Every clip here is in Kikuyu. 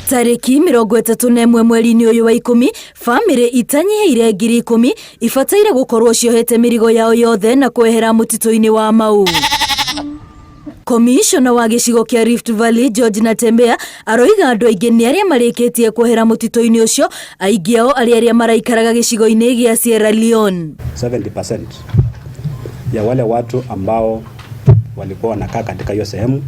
Tarĩki 31 mweri-inĩ ũyũ wa 10, bamĩrĩ itanyihĩire 10,000 ibataire gũkorwo ciohete mĩrigo yao yothe na kwehera mũtitũ-inĩ wa Mau. Komishona wa gĩcigo kĩa Rift Valley George Natembeya aroiga andũ aingĩ nĩ arĩa marĩkĩtie kwehera mũtitũ-inĩ ũcio, aingĩ ao arĩ arĩa maraikaraga gĩcigo-inĩ gĩa Sierra Leone. 70% ya wale watu ambao walikuwa wanakaa katika hiyo sehemu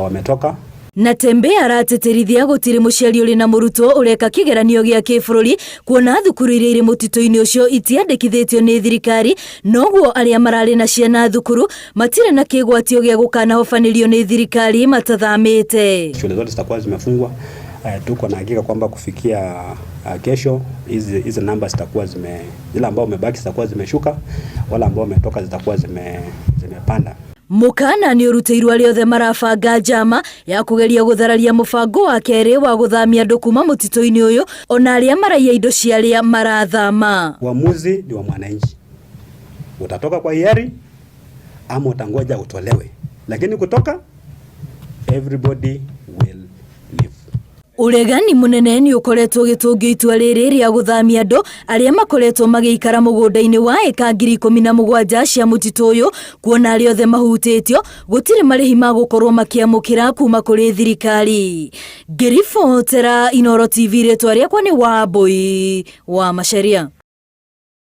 wametoka. Natembeya aratĩtĩrithia gũtirĩ mũciari ũrĩ na mũrutwo ũreka kĩgeranio gĩa kĩbũrũri kuona thukuru iria irĩ mũtitũ-inĩ ũcio itiandĩkithĩtio nĩ thirikari, noguo arĩa mararĩ na ciana thukuru matirĩ na kĩgwatio gĩa gũkanahobanĩrio nĩ thirikari matathamĩte. Shule zote zitakuwa zimefungwa. Tuko na hakika kwamba kufikia kesho hizi hizi namba zitakuwa zime zile ambao wamebaki zitakuwa zimeshuka, wale ambao wametoka zitakuwa zimepanda. Mũkana nĩ ũrutĩirwo arĩa othe marabanga njama ya kũgeria gũthararia mũbango wa kerĩ wa gũthamia andũ kuma mũtitũ-inĩ ũyũ, ona arĩa maraiya indo cia arĩa marathama. Uamuzi ni wa mwananchi, utatoka kwa hiari ama utangoja utolewe, lakini kutoka everybody will leave. Ũregani mũnene nĩ ũkoretwo ũgĩtũngio itua rĩrĩ rĩa gũthamia andũ arĩa makoretwo magĩikara mũgũnda-inĩ wa ĩka 17,000 cia mũtitũ ũyũ, kuona arĩa othe mahutĩtio gũtirĩ marĩhi ma gũkorwo makĩamũkĩra kuma kũrĩ thirikari. Ngĩribotera Inooro TV, rĩtwa rĩakwa nĩ Wambui wa Macharia.